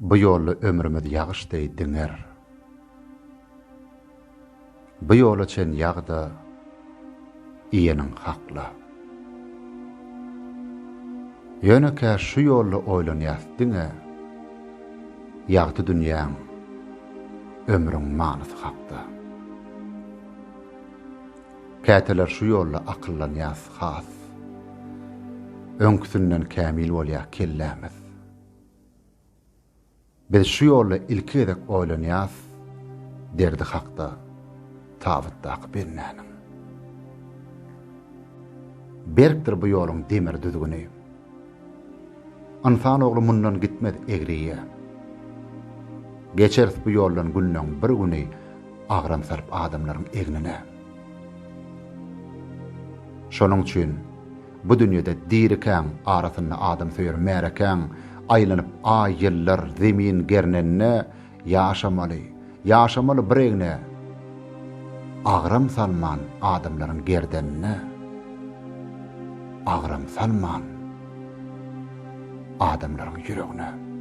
Bu ýolda ömrümiz ýagyş deý diňer. Bu ýola çen ýag-da iýeniň hakla. Ýönekä şu ýolda oýlanýas diňe ýagty dünýäň, ömrüň manysy hakda. Käteler şu ýolda akyllanýas has. Öňküsinden kämil bolýar kellämiz. Biz şu ýolda ilki gezek oýlanýas derdi hakda tabytdaky bendäniň. Berkdir bu ýoluň demir düzgüni. Ynsan ogly mundan gitmez egriye. Geçeris bu ýoldan günleň bir güni agram salyp adamlaryň egnine. Şonuň üçin bu dünýede dirikäň arasynda adamsöýer märekäň aýlanyp aý-ýyllar zemin gernende ýaşamaly, ýaşamaly bir egne agram salman adamlaryň gerdenine, agram salman adamlaryň ýüregine.